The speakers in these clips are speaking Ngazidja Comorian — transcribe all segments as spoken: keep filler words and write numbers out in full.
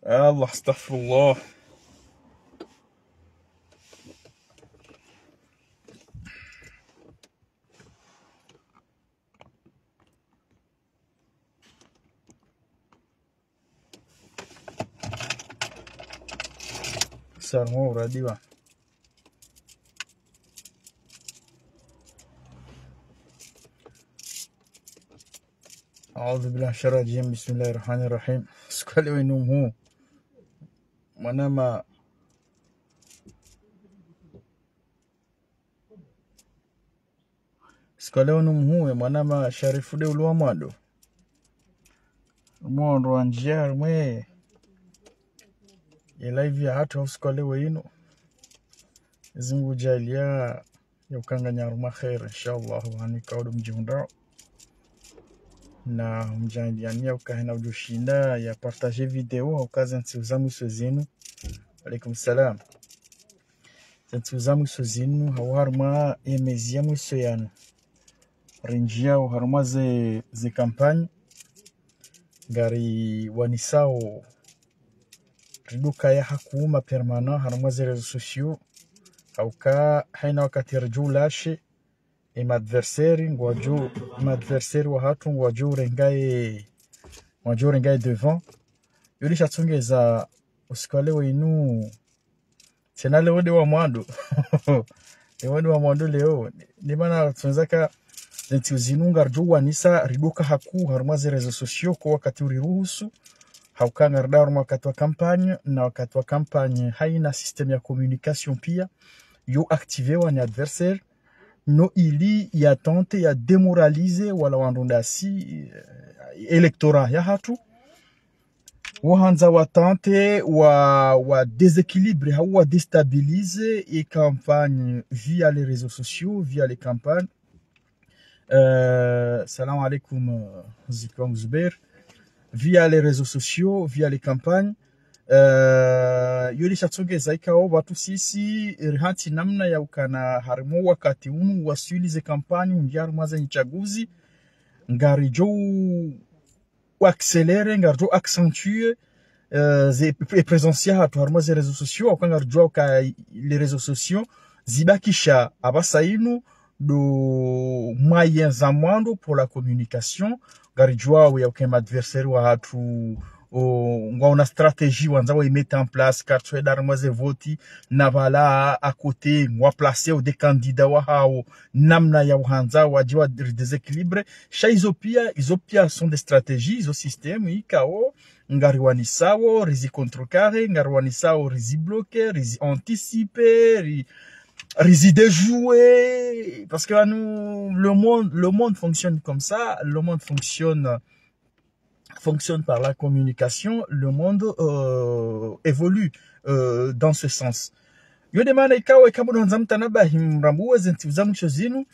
Allah, astaghfirullah. Sarmo uradiwa. أعوذ بالله من الشيطان الرجيم. بسم الله الرحمن الرحيم. Usiku wa leo inu mhuu. Mwanama. Usiku wa leo inu mhuu, mwanama Sharifu de uluwa mwando. Mwando wa ndziya mwe. Ye live yahatru usiku wa leo inu. Mwenyezi Mungu djaaliya ya ukanganya harumwa kheri, inshallah, wanu ikao ndo mdjihundrao. Na mdjaaliya ni ya uka hena udjoshinda ya partager video, uka ze ntsihu za mwiso zinu. Alaikum salam. Ze ntsihu za mwiso zinu, hau harumwa ye mezi ya mwiso yanu. Rindziyao harumwa ze, ze campagne. Ngari wanisao riduka ya hakuu ma permanent harumwa ze réseaux sociaux. Hauka haina wakati ridjo ulashe, e ma adversaire ngwadjo, ma adversaire wahatru ngwadjo urenga ye, ngwadjo urenga ye devant. Yo de shatsongeza usiku wa leo inu. Tsena leo de wa mwando. Leo de wa mwando leo. Ni mana tsonza ka ze ntsihu zinu ngaridjo wanisa riduka hakuu harumwa ze réseaux sociaux ko wakati uriruhusu. Hauka ngarida harumwa wakati wa campagne, na wakati wa campagne haina système ya communication pia yo activé wa ni adversaire, no ili ya tenter ya démoraliser wala wandru ndasi, eh, électorat yahatru. Wo handza wa tenter wa, wa déséquilibrer, hau wa déstabiliser e campagne via les réseaux sociaux, via les campagnes. Euh, salam alaikum, euh, Zikong Zubair. Via les réseaux sociaux, via les campagnes. Euh, yo de shatsongeza ikao pvatsu sisi, rihantsi namna ya ukana harumwa wakati unu wa suivi ze campagne, undi harumwa ze nyi tsaguzi, ngaridjo wa accélérer, ngaridjo accentuer, euh, ze, e présence yahatru harumwa ze réseaux sociaux, hauka ngaridjuwa uka les réseaux sociaux zibakisha apvasa inu ndo moyen za mwando pour la communication. Ngaridjuwa ya uka ma adversaire wahatru, o, ngwaona stratégie wandza wa i mettre en place, kartsu enda harumwa ze voti, na pvala à côté, ngwa placer o de candidats wahao, namna ya uhandza wadje wa ri déséquilibrer. Sha izo pia, izo pia sont des stratégies, izo système ikao ngari wanisao rizi contrecarrer, ngari wanisao rizi bloquer, rizi anticiper, ri, rizi déjouer. Parce que à nous, le monde, le monde fonctionne comme ça, le monde fonctionne, fonctionne par la communication, le monde, euh, évolue, euh, dans ce sens. Yo de mana ikao, ikao ndo handza mtanabahi mrambuwe ze ntsihu za mwiso zinu,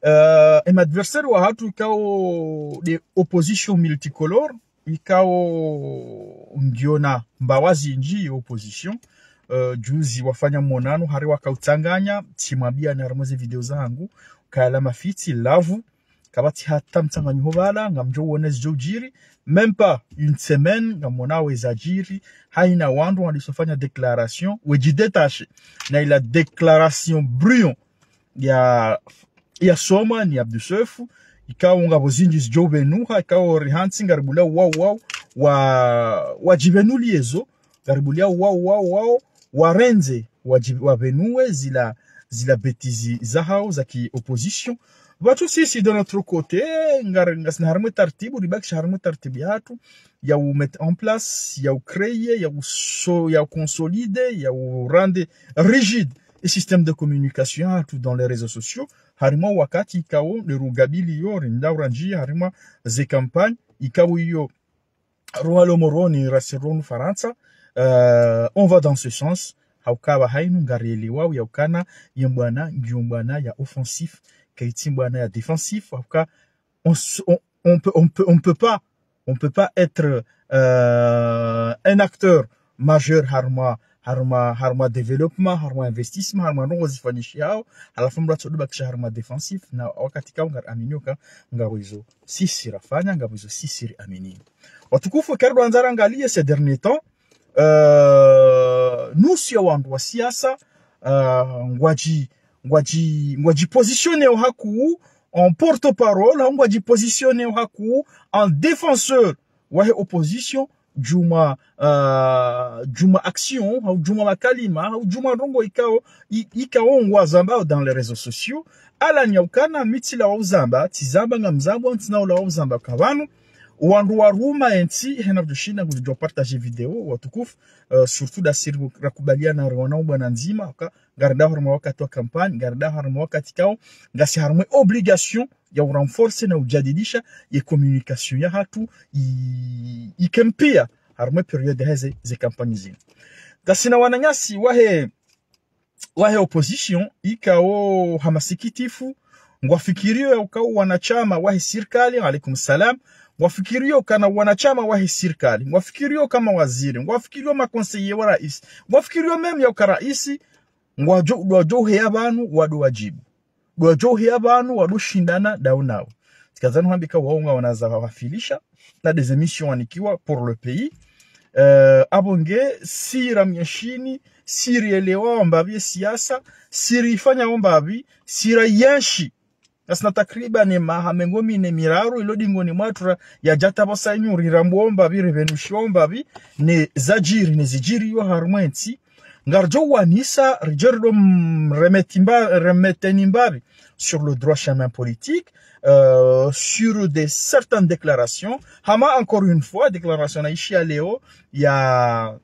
euh, e ma adversaire wahatru ikao de opposition multicolore, ikao ngiona mbawa zindji opposition, euh, juzi wafanya monano hari wakautsanganya, tsimwambia na harumwa ze video zahangu, kayala mafitsi, lavu, kapvatsi hata mtsanganyiho pvala, ngamdjo wona zidjo udjiri, même pas une semaine, ngamwona we zadjiri, haina wandru wandisa ufanya déclaration, wedji détacher, na ila déclaration brouillon, ya, ya soma ni Abdou Soefo, ikao ngapvo zindji zidjo ubenuha, ikao rihantsi ngaribulia wao, wao, wa, wadjibenulie zo, ngaribulia wao, wao, wao, warendze, wadji, wabenuwe zila, zila bêtises zahao za ki opposition. Pvatsu sisi de notre côté, ngar, ngasina harumwa tartibu, ribakisha harumwa tartibu yahatru, ya u mettre en place, ya u créer, ya u so, ya u consolider, ya u rendre rigide e système de communication yahatru dans les réseaux sociaux, harumwa wakati ikao de rugabilio, rinda urandji, harumwa ze campagne, ikao iyo, rwalo Moroni, rasi ronu Farantsa, euh, on va dans ce sens, hauka pvahanu ngarielewao ya ukana, ye mbwana, ngiyo mbwana ya offensif, kayitsi mbwana ya défensif, hauka, on s-, on, on peut, on peut, on peut pas, on peut pas être, euh, un acteur majeur harumwa, harumwa, harumwa développement, harumwa investissement, harumwa ndrongoo zifanyishihao, halafu mdru atsodo bakisha harumwa défensif, na wakati ikao ngari aminio ka, ngapvo izo sisi rafanya, ngapvo izo sisi riamini. Watukufu, karibu andza rangalie ces derniers temps, euh, nusu ya wandru wa siasa, euh, ngwadji, ngwadji, ngwadji positionner hakuu en porte-parole, hau ngwadji positionner hakuu en défenseur wahe opposition, djuu mwa, euh, djuu mwa action, hau djuu mwa makalima, hau djuu mwa ndrongoo ikao, i-, ikao ngwazambao dans les réseaux sociaux. Ala ni ya ukana mi tsilawa uzamba, tsizamba ngamzambo, ntsina ulawa uzamba ka pvanu wandru waruma entsi, hena pvudjoshinda ngudjo partager vidéo, watukufu, euh, surtout ndasi rakubaliana riwana ubwana ndzima, ka, ngaridao harumwa wakati wa campagne, ngaridao harumwa wakati ikao ngasi harumwa obligation ya urenforcer na ujadidisha ye communication yahatru i-, ike mpia harumwa période heze ze campagne zinu. Ngasina wananyasi wahe, wahe opposition ikao ha masikitifu, ngwafikirio ya ukao wanashama wahe sirikali, alaikum salam, ngwafikirio kana wanashama wahe sirikali, ngwafikirio kama waziri, ngwafikirio ma conseiller wa rais, ngwafikirio même ya uka rais, ngwadjo, ngwadjo heya pvanu wado wadjibu. Ngwadjo heya pvanu wado shindana ndao nao. Tsikazani hwambia ka wao ngwaona za wafilisha, na des émissions wanikiwa pour le pays. Euh, apvo nge, si ramyeshini, si rielewa mbapvi ye siasa, si rifanya mbapvi, si rayenshi. Ngasina takriban maha mengo mine miraru ilo dingoni mwatru ra yadjata pvo sainu rirambuo mbapvi, ripvenushiwa mbapvi, ne zadjiri, ne zidjiriyo harumwa entsi. Ngaridjo wanisa, ridjeri do m-, remettre mba-, remettre ni mbapvi sur le droit chemin politique, euh, sur des certaines déclarations. Hama encore une fois, déclaration naishiya leo ya,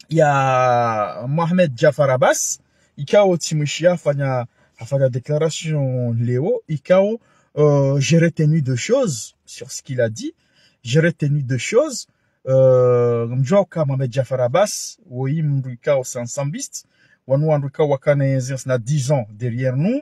ya Mohamed Jafar Abbas, ikao tsimwishiya hafanya, hafanya déclaration leo, ikao, euh, j'ai retenu deux choses sur ce qu'il a dit. J'ai retenu deux choses. Euh, mdjuwa ka Mohamed Jafar Abbas, woyi mndru ikao sans, sans piste, wanu wandru ikao wakana yenzi na dix ans derrière nous,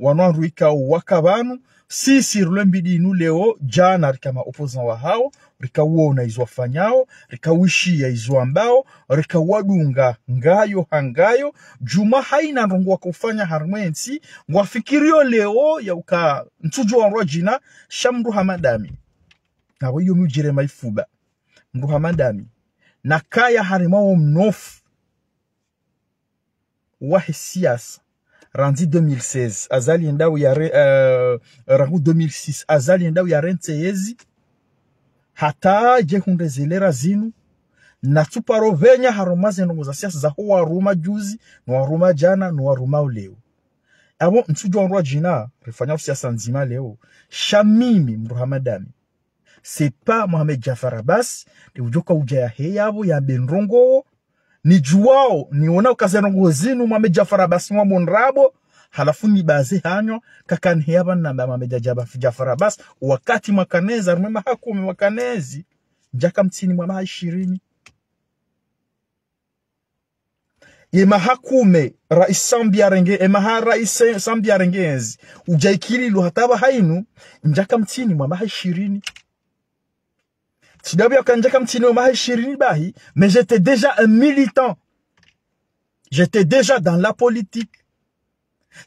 wanu wandru ikao waka pvanu, si, si rule mbidi inu leo, djana rika ma opposants wahao, rika wona izo wafanyao, rika wishiya izo wambao, rika wadunga ngayo ha ngayo, djuu mwa haina ndrongoo waka ufanya harumwa entsi, ngwafikirio leo ya uka ntsudjo wandrwa djina, sha mndru hama ndami. Apvo iyo mi udjire maifuba. Mndru hama ndami. Nakaya harumwa wo mnofu wahe siasa. Randzi deux mille seize, Azali ndao yare-, euh, rangu deux mille six, Azali ndao yarentsi yezi. Hata dje hundre ze lera zinu. Natsuparo pvenya harumwa ze ndrongoo za siasa zaho waruma juzi, no waruma djana, no waruma uleo. Apvo ntsudjo wandrwa djina, rifanya siasa ndzima leo. Sha mimi, mndru hama ndami. C'est pas Mohamed Jafar Abbas, nde udjoka udja yaheya pvo yambe ndrongoo, nidjuwao, niona uka ze ndrongoo zinu Mohamed Jafar Abbas ngwambo ndrabo, halafu nibaze hanyo, kakaniheya pvanu namba Mohamed Jaba-, Jafar Abbas, wakati mwakanezi, harumwa maha kume mwakanezi, ndjaka mtsini mwa maha ishirini. Ye maha kume, rais Sambi yarenge, ye maha rais Sambi yarenge yezi. Udja Ikililu hata pvaha inu, ndjaka mtsini mwa maha ishirini. Tsi ndapvo ya uka ndjaka mtsini mwa maha ishirini bahi, mais j'étais déjà un militant. J'étais déjà dans la politique.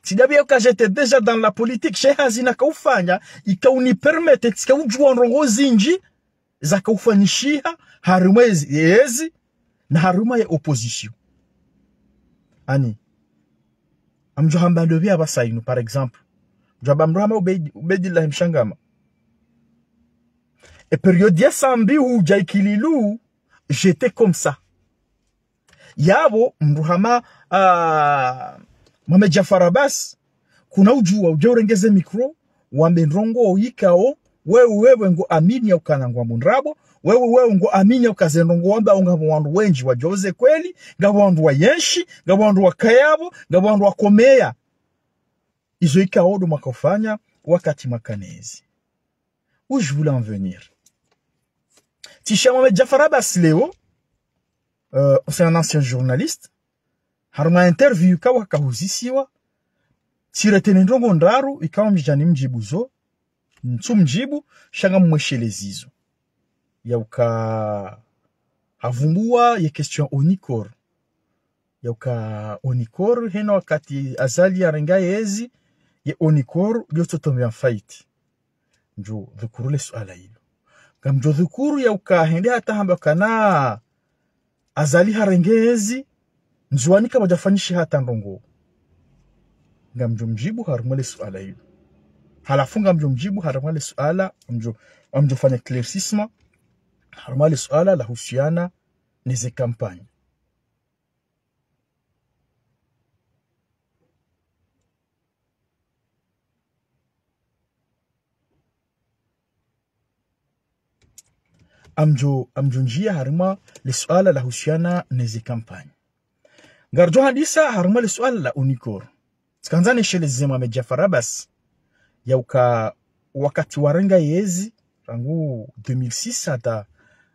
Tsi ndapvo ya uka j'étais déjà dans la politique, she hazi naka ufanya, ika unipermettre, tsika udjuwa ndrongoo zindji, zaka ufanyishiha, harumwa yezi, yezi, na harumwa ye opposition. Ani, ngamdjo hamba ndopvi apvasa inu, par exemple. Ngamdjo hamba mndru hama Ubeid-, Ubeidillahi Mshangama. E période ya Sambi hudja Ikililu, j'étais comme ça. Yapvo, mndru hama, ah, Mohamed Jafar Abbas, kuna udjuwa, udja urenge ze micro, wambe ndrongoo ikao, wewe, wewe ngo amini ya ukana ngwambo ndrabo, wewe, wewe ngo amini ya uka ze ndrongoo wambao ngapvo wandru wendji wadjuwa ze kweli, ngapvo wandru wayenshi, ngapvo wandru wakaya pvo, ngapvo wandru wakomeya. Izo ikao ndo mwaka ufanya, wakati mwakanezi. Où je voulais en venir. Tsishiya Mohamed Jafar Abbas leo, euh, c'est un ancien journaliste. Harumwa interview ikao kahuzisiwa, tsiretene ndrongoo ndraru, ikao mdjani mdjibu zo, ntsu mdjibu, sha ngamweshelezi zo. Ya uka havumbuwa ye question Onicor. Ya uka Onicor, hena wakati Azali yarenga yezi, ye Onicor, yo tsotombe en faillite. Ngamdjo dhukuru le suala ilo. Ngamdjo dhukuru ya uka hende hata hamba kana Azali harenge yezi, Ndzuwani kapvadjafanyishiha hata ndrongoo. Ngamdjo mdjibu harumwa le suala lilo. Halafu ngamdjo mdjibu harumwa le suala, ngamdjo, ngamdjo fanya éclaircissement harumwa le suala lahusiana neze campagne. Ngamdjo, ngamdjo ndjia harumwa le suala lahusiana neze campagne. Ngaridjo handisa harumwa le suala la ONICOR. Tsikandza nisheleze Mohamed Djaffar Abbas, yauka wakati warenga yezi, rangu deux mille six hata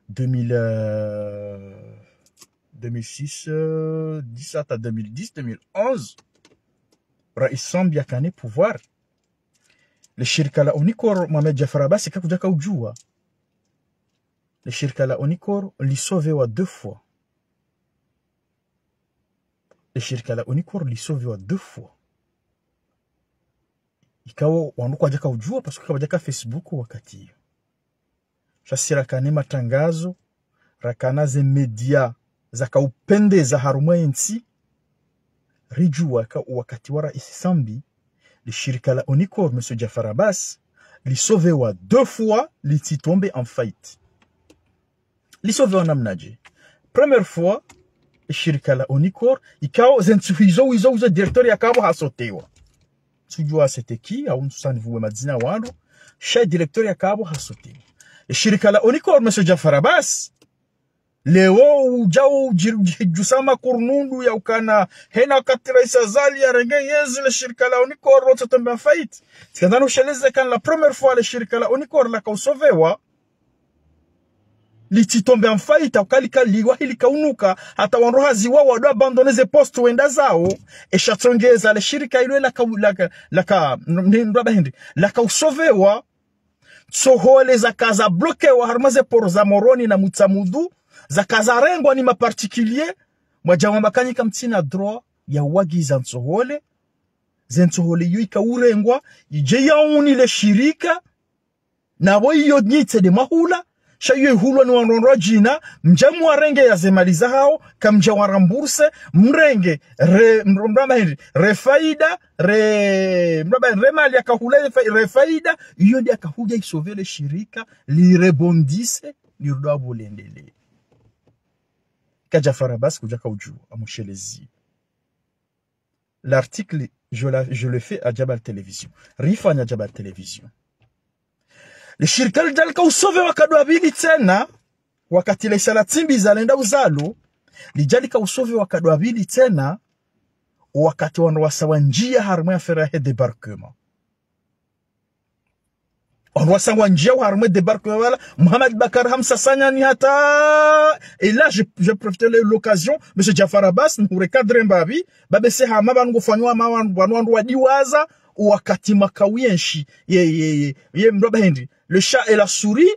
deux mille, euh, deux mille six, euh, dix hata deux mille dix, deux mille onze, Rais Sambi yakana pouvoir. Le shirika la ONICOR, Mohamed Djaffar Abbas, kakudjaka udjua. Le shirika la ONICOR lisauvewa deux fois. Le shirika la ONICOR lisauvewa deux fois. Ikao wandru kwadjaka udjua, parce que kapvadjaka Facebook wakati iyo. Sha si rakana matrangazo, rakana ze média zakaupvendeza harumwa entsi, ridjua ka wakati wa Rais Sambi, le shirika la ONICOR, Monsieur Djaffar Abbas, lisauvewa deux fois, litsi tomber en faillite. Lisauvewa namnadje? Première fois, le shirika la ONICOR, ikao ze ntsuhu izo, izo, izo directeur yakapvo hasautewa. Ntsudjua c'était qui, au ntsusani vuwe madzina wandru, sha directeur yakapvo hasautewa. Le shirika la ONICOR, Monsieur Djaffar Abbas, leo udjao udjiri, udjiri, udjusama kurunundu yaukana, hena wakati Rais Azali yarenge yezi le shirika la ONICOR litsi tomber en faillite. Tsikandza nisheleze kana la première fois le shirika la ONICOR lakausauvewa, litsi tomber en faillite, au kalika liwa hili kaunuka, hata wandru hazi wa wandru abandonner ze poste wenda zao, esha tsongeza le shirika ilo laka, laka, laka, n-, n-, mraba hindri, lakausauvewa, ntsohole zakaza bloquewa harumwa ze port za Moroni na Mutsamudu, zakaza rengwa ni ma particulier, mwadja wamba kanyi kamtsina droit ya uwagiza ntsohole, ze ntsohole iyo ikaurengwa, idje yauni le shirika, napvo iyo nyi tsi nde mwahula, sha iyo ihulwa ni wandru wandru wadjina, mdja mwarenge ya ze mali zahao, kamdja wa rembourser, mrenge, re, mr-, mraba hindri, re faida, re, mraba hindri, re mali yakahula, re fa-, re faida, iyo nde yakahudja isauver le shirika, li rebondisse, lirudi pvo lendelee. Ka Djaffar Abbas kudjaka udjua, ngamshelezi. L'article, je la, je le fais à Djabal Télévision. Rifanya Djabal Télévision. Le shirika lidja likausauvewa wakati wa pvili tsena, wakati le sala tsimbi zalenda uzalo, lidja likausauvewa wakati wa pvili tsena, wakati wandru wasa wandjia harumwa ye affaire ya débarquement. Wandru wasa ngwandjiao harumwa ye débarquement pvala, Mohamed Bacar hamsasanyani hata, et là, je, je profite de l'occasion, Monsieur Djaffar Abbas, nihuri cadre mbapvi, ba bese hama pvanu ngufanywa ma wandru, wandru, wandru wadiwaza, wakati makawienshi, ye, ye, ye, ye, mraba hindri, le chat et la souris,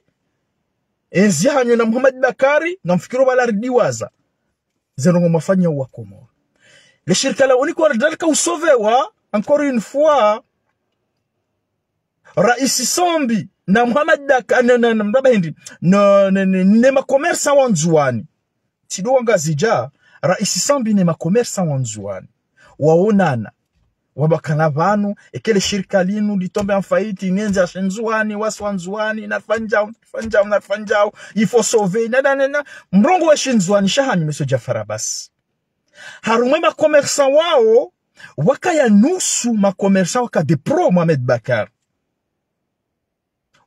enzi hanyu na Mohamed Bacar, ngamfikiri pvala ridiwaza. Ze ndrongoo mwafanya wa Komoro. Le shirika la ONICOR lidja likausauvewa, encore une fois, Rais Sambi na Mohamed Daka, na, na, na, mraba hindri, na, na, na, ne ma commerçant wa Ndzuwani. Tsi ndo wa Ngazidja, Rais Sambi ne ma commerçant wa Ndzuwani. Waonana. Wamba kana pvanu, eka le shirika linu li tomber en faillite, ngendzi ya shi Ndzuwani, wasi wa Ndzuwani, narifanyao, narifanyao, narifanyao, il faut sauver, na, na, na, na. Mrongoo we shi Ndzuwani sha hanyu, Monsieur Djaffar Abbas. Harumwa ye ma commerçant wao, wakaya nusu ma commerçant waka des pro-Mohamed Bacar.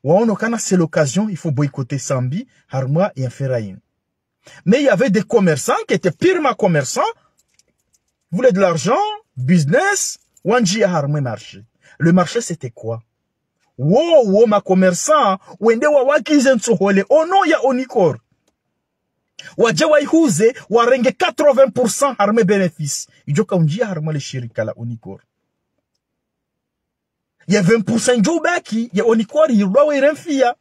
Waono kana c'est l'occasion, il faut boycotter Sambi, harumwa ye affaire yinu. Mais il y avait des commerçants qui étaient purement commerçants, voulaient de l'argent, business, wandjia harumwa ye marché. Le marché, c'était quoi? Wo, wo ma commerçants, wende wawagize ntsohole, au nom ya ONICOR. Wadje waihuze, warenge quatre-vingts pour cent harumwa ye bénéfice. Idjo kaundjia harumwa le shirika la ONICOR. Ye vingt pour cent idjo ubaki, ye ONICOR irudi wairemfia.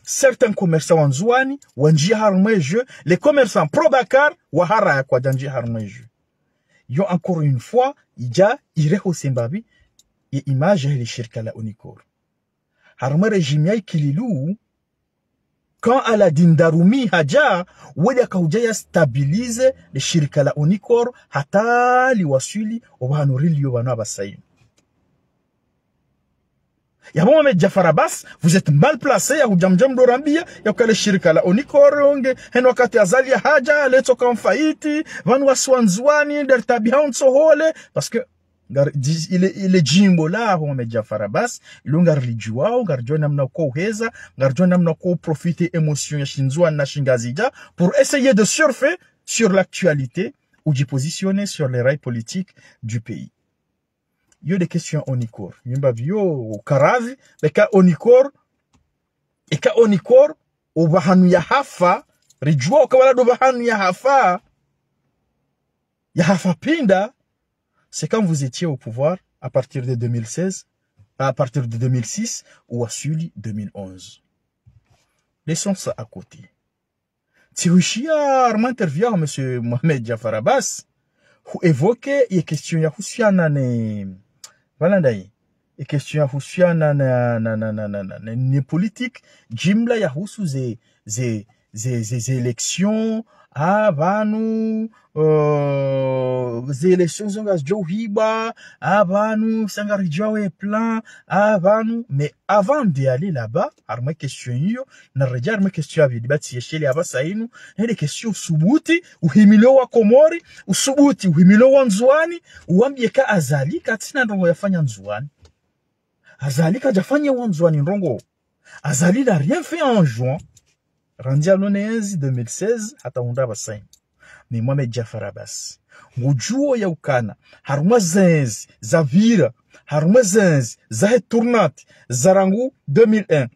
Certains commerçants wa Ndzuwani, wandjia harumwa ye jeu, les commerçants pro-Bacar, waharaya kwadjandjia harumwa ye jeu. Yo, encore une fois, idja irehose mbapvi ye image ya le shirika la ONICOR. Harumwa ye régime ya Ikililou, Quand Aladine Darumi hadja, wede akahudja ya stabiliser le shirika la ONICOR, hata liwaswili opvahanu rilio pvanu apvasa inu. Yapvo Mohamed Jafar Abbas, vous êtes mal placé ya hudja mdje mdo rambia ya uka le shirika la ONICOR nge, heno wakati Azali ya hadja, letsoka en faillite, pvanu wasi wa Ndzuwani, ndo ritabiha ontsohole, parce que ngar-, di-, ile, ile djimbo la Mohamed Jafar Abbas, ilo ngarilidjuwao, ngaridjuwa namna ko uheza, ngaridjuwa namna ko profiter émotion ya shindzuwani na shingazidja, pour essayer de surfer sur l'actualité, ou d'y positionner sur les rails politiques du pays. Yo nde question ya ONICOR. Nyimba vyo, ukaravi, beka ONICOR, eka ONICOR, opvahanu ya hafa, ridjuwa uka wala ndo pvahanu ya hafa, ya hafa pinda, c'est quand vous étiez au pouvoir, à partir de deux mille seize, à partir de deux mille six, ou à celui deux mille onze. Laissons ça à côté. Tsi hwishiya harumwa interview ya Monsieur Mohamed Jafar Abbas, hu évoquer ye question ya husiana ne, voilà ndayi, ye question ya husiana na, na, na, ne politique, djimla ya husu ze, ze, ze, ze, ze élections, ah, pvanu, euh, ze élections zo ngazidjo hwibwa, ah, pvanu, sa ngaridjuwa we plan, ah, pvanu, mais avant d'aller là-bas, harumwa question iyo, naredjeyi harumwa question ya pvili, ba tsi yeshele apvasa inu, nde question usubuti, uhimiliye wa Komori, usubuti, uhimiliye wa Ndzuwani, uwambiye ka Azali, katsina ndrongo yafanya Ndzuwani. Azali kadjafanya wa Ndzuwani ndrongo. Azali n'a rien fait en juin. Randzi alo ne yezi deux mille seize, hata hundra apvasa inu. Mais Mohamed Jafar Abbas, ngudjuwo ya ukana, harumwa ze yezi zapvira, harumwa ze yezi zahe tournante, za rangu deux mille un,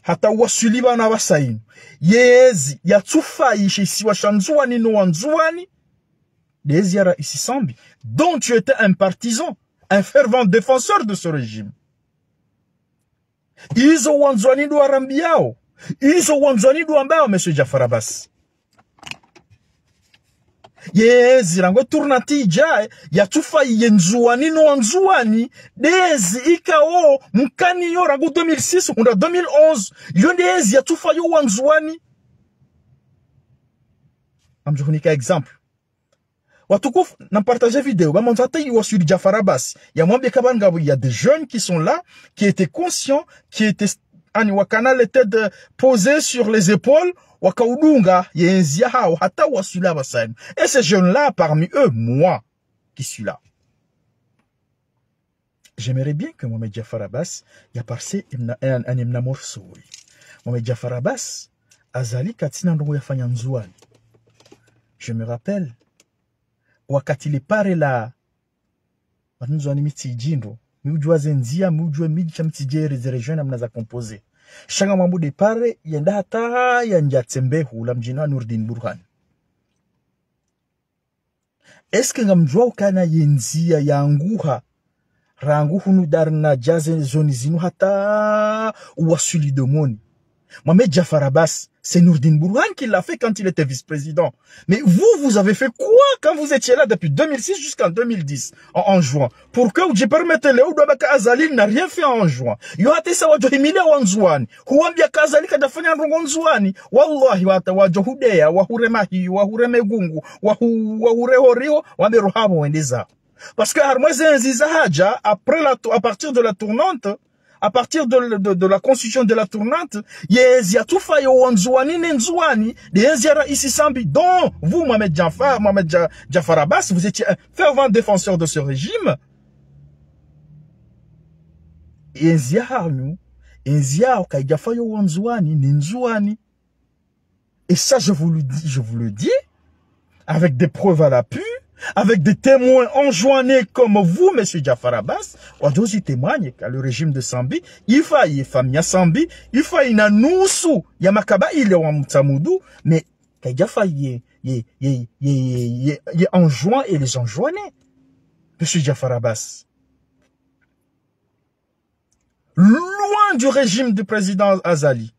hata waswili pvanu apvasa inu, ye yezi yatsufayi she isiwa sha Ndzuwani no wa Ndzuwani, nde yezi ya Raisi Sambi, dont tu étais un partisan, un fervent défenseur de ce régime. Izo wa Ndzuwani ndo warambiyao. Izo wa Ndzuwani ndo wambao, Monsieur Jafar Abbas. Ye yezi rangu tournante idjaye, yatsufayi ye Ndzuwani no wa Ndzuwani, nde yezi ikao, mkaniyo rangu deux mille six, hundra deux mille onze, yo nde yezi yatsufayi yo wa Ndzuwani. Ngamdjo hunika exemple. Watukufu, na partager vidéo, ba mwandzo hata iwaswili Jafar Abbas, yamwambiye ka pvanu ngapvo, il y a des jeunes qui sont là, qui étaient conscients, qui étaient, ani, wakana le tête posée sur les épaules, wakaudunga, ye yezi yahao, hata waswili apvasa inu. Et ces jeunes-là, parmi eux, moi, qui suis là. J'aimerais bien que Mohamed Jafar Abbas, ya parse emna, en, en emna morso, oui. Mohamed Jafar Abbas, Azali katsina ndrongo yafanya Ndzuwani. Je me rappelle, wakati le pare la, wanu Ndzuwani mi tsi djindro, mi udjuwa ze ndziya, mi udjuwa midji sha mi tsi djere ze région namna za composé. Sha ngamwambo nde pare, yenda hata yandja Tsembehu, la mdjini wa Nourdine Bourhane. Est-ce que ngamdjuwa ukana ye ndziya yanguha, rangu hunu Darnadja ze zone zinu hata uwaswili Domoni? Mohamed Jafar Abbas, c'est Nourdine Bourhane qui l'a fait quand il était vice-président. Mais vous, vous avez fait quoi quand vous étiez là depuis deux mille six jusqu'en deux mille dix, en, en juin? Pour que udjipermette leo udjo amba ka Azali n'a rien fait en juin. Yo hata isa wadjo himiliya wa Ndzuwani, huwambiya ka Azali kadjafanya ndrongo Ndzuwani. Wallahi, wata wadjo hudeya, wahurema hiyo, wahurema gungu, wahu-, wahure horiho, wambe rohapvo wende zaho. Parce que harumwa ze yezi za hadja, après la tou-, à partir de la tournante, à partir de, de, de la constitution de la tournante, ye yezi yatsufayi yo wa Ndzuwani ne Ndzuwani, nde yezi ya Raisi Sambi, dont vous, Mohamed Jafar, Mohamed Ja-, Jafar Abbas, vous étiez un fervent défenseur de ce régime. Ye yezi yahanyu, ye yezi yaho kayidjafayi yo wa Ndzuwani ne Ndzuwani. Et ça, je vous le dis, je vous le dis, avec des preuves à l'appui, avec des témoins anjouanais comme vous, Monsieur Jafar Abbas, wadjo zi témoigner ka le régime de Sambi, ifayi ye famille ya Sambi, ifayi na nusu ya makabaila wa Mtsamudu, mais kayidjafayi ye, ye, ye Anjouan et les Anjouanais, Monsieur Jafar Abbas. Loin du régime du président Azali.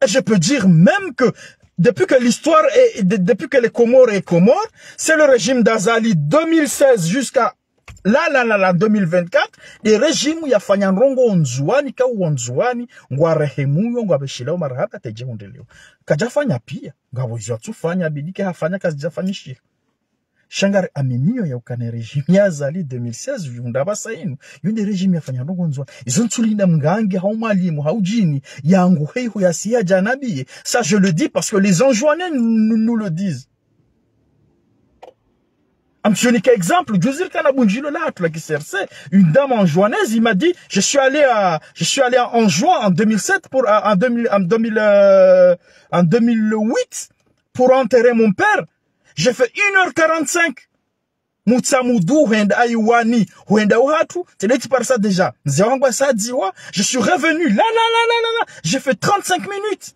Et je peux dire même que depuis que l'histoire est, de-, depuis que les Comores est Comores, c'est le régime d'Azali deux mille seize jusqu'à la, la, la, la, deux mille vingt-quatre, nde régime yafanya ndrongo Ndzuwani, ka uwo Ndzuwani, ngwarehemuyo, ngwapvesheleyo marahaba, tedje hundeleyo. Kadjafanya piya, ngapvo izo yatsufanya, bidike hafanya, kazidjafanyishiha. Sha ngari aminiyo ya ukana régime ya Azali deux mille seize, yunda pvasa inu, yo nde régime yafanya ndrongo Ndzuwani. Izo ntsulinda mganga, hau mwalimu, hau djini, yangu heiho yasiya djanabiye. Ça, je le dis parce que les Anjouanais nous, nous le disent. Amtsionika exemple, juzi rikana bundjilo lahatru la K C R C, une dame anjouanaise, il m'a dit, je suis allé à, je suis allé à Anjouan en deux mille sept pour, en, en deux mille, en deux mille, euh, en deux mille huit pour enterrer mon père. J'ai fait une heure quarante-cinq. Mutsamudu, hwenda Ayiwani, hwenda uhatru, tele ti par ça déjà. Mze wangu asadziwa, je suis revenu. Là, là, là, là, là, là. J'ai fait trente-cinq minutes.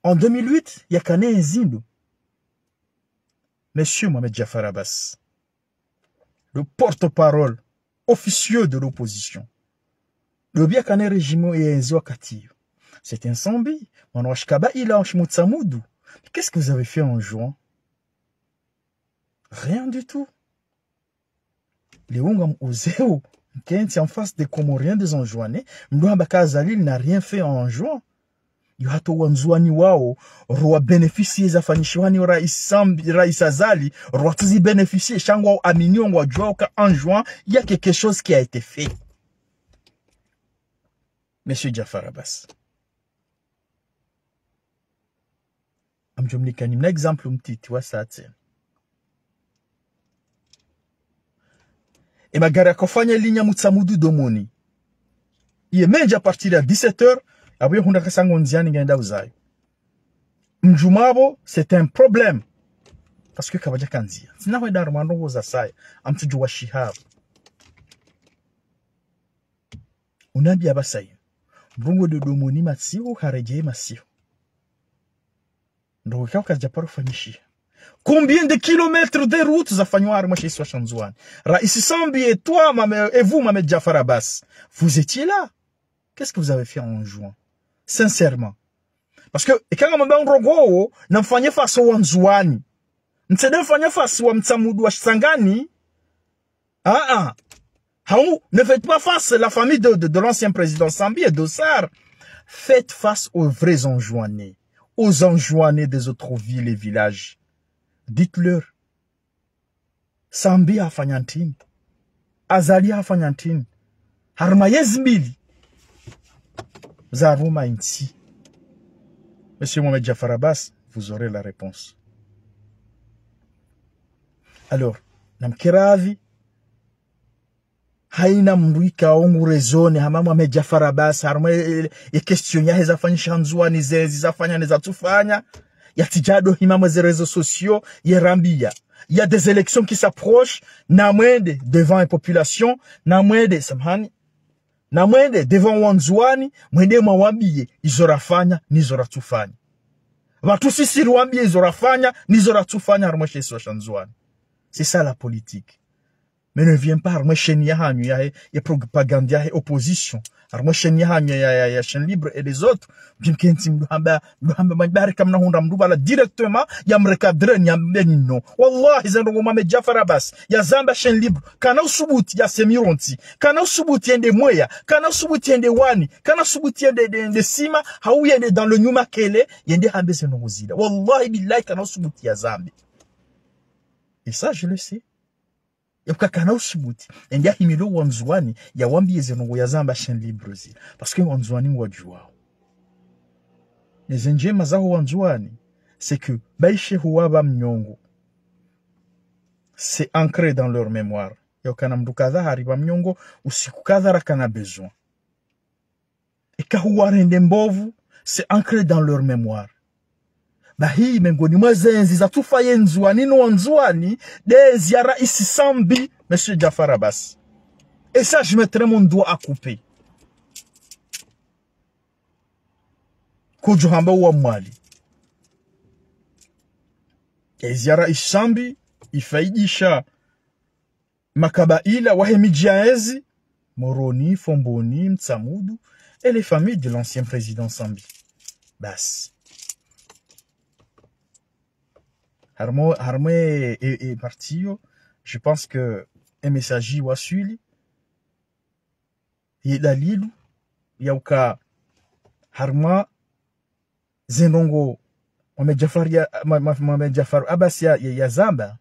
En deux mille huit, yakana ezindo. Monsieur Mohamed Djaffar Abbas, le porte-parole officieux de l'opposition. Ndo piya kana régime yenzi wakati yo. C'est un Sambi, mwana wa shikaba ila wa shimutsamudu. Mais qu'est-ce que vous avez fait en juin ? Rien du tout. Leo ngamuzeo, mkentsi en face des Comoriens, des Anjouanais, mdo hamba ka Azali n'a rien fait en juin. Yo hata wandzuwani wao, rwa bénéficier zafanyishiwa ni rais Sambi, rais Azali, rwa tsi zi bénéficier, sha ngwao amini, ngwadjuwao ka en juin, il y a quelque chose qui a été fait. Monsieur Djaffar Abbas. Ngamdjo mnikani mna exemple mtiti wa satse. E magari yakofanya ligne Mutsamudu Domoni. Iye mendji à partir ya dix-sept heures, apvo ye hundra kasango ndziani ngayenda uzayo. Mdjumapvo, c'est un problème. Parce que kapvadjaka ndzia. Tsina hwenda harumwa ndrongo za saya. Ngamtsudjuwa shihapvo. Unambiya pvasa inu. Ndrongo ndo Domoni Matsihu, haredjeyi Matsihu. Ndrongo ikao kazidjaparo fanyishiha. Combien de kilomètres de route zafanywa harimwa she isiwa sha Ndzuwani ? Rais Sambi et toi, Mame-, et vous, Mohamed Djaffar Abbas, vous étiez là. Qu'est-ce que vous avez fait en juin ? Sincèrement. Parce que, eka ngamwamba ndrongo wo, namfanye face wandzuwani. Mtsende mfanye face wa Mutsamudu wa Shitsangani, Ah, ah. Haou, ne faites pas face à la famille de, de, de l'ancien président Sambi et d'Ossard. Faites face aux vrais Anjouanais, aux Anjouanais des autres villes et villages. Dites-leur. Sambi hafanya ntrini ? Azali hafanya ntrini ? Harumwa yezi mbili za harumwa intsi. Monsieur Mohamed Djaffar Abbas, vous aurez la réponse. Alors, namkeravi, haina mndru ikao ngu raisonner hama Mohamed Djaffar Abbas, harumwa e, e, e question yahe zafanyisha Ndzuwani zezi zafanya ne zatsufanya, yatsidjado hima mwa ze réseaux sociaux, yerambiya. Il y a des élections qui s'approchent, namwende devant une population, namwende, samahani, namwende devant wandzuwani, mwende mwawambiye izo rafanya, nizo ratsufanya. Pvatsu sisi riwambiye izo rafanya, nizo ratsufanya, harumwa she isiwa sha Ndzuwani. C'est ça la politique. Mais ne viens pas harumwa chaîne yahanyu yahe, ya propagande yahe opposition. Harumwa chaîne yahanyu ya, ya, ya chaîne libre et les autres. Mdjimkentsi mdo hamba, mdo hamba mabari kamna hundra mdo pvala directement yamrecadrer ni yambe nino. Wallahi, zendrongo Mohamed Djaffar Abbas yazamba chaîne libre. Kana usubuti yasemi rontsi. Kana usubuti yende Mweya. Kana usubuti yende Wani. Kana usubuti yende, yende, yende Sima. Hau yende dans le Nyumakele. Yende hambe zendrongo zila. Wallahi billahi kana usubuti yazambe. Et ça, je le sais. Yapvo kakana usubuti. Yende yahimile wandzuwani, yawambiye zendrongo yazamba chaîne libre zila. Parce que wandzuwani ngwadjuwao. Ne zendjema zaho wandzuwani, c'est que baishe huwa pva mnyongo. C'est ancré dans leur mémoire. Yaukana mndru kadha hari pva mnyongo, usiku kadha rakana besoin. Eka huwarende mbovu, c'est ancré dans leur mémoire. Bahi, mengoni mwa zenzi zatsufaye Ndzuwani no wandzuwani, nde ezi ya Raisi Sambi, Monsieur Djaffar Abbas. Et ça, je mettrai mon doigt à couper. Kudjo hamba uwa Mwali. Ezi ya Raisi Sambi, ifaidisha makabaila wahe midji ya ezi, Moroni, Fomboni, Mtsamudu, et les familles de l'ancien président Sambi. Basi. Harumwa, harumwa e, e, e parti iyo, je pense que e message iwaswili, ye dalilu, ya uka harumwa ze ndrongo Mohamed Jafar ya, Ma-, Ma-, Mohamed Jafar Abbas ya, ya, yazamba.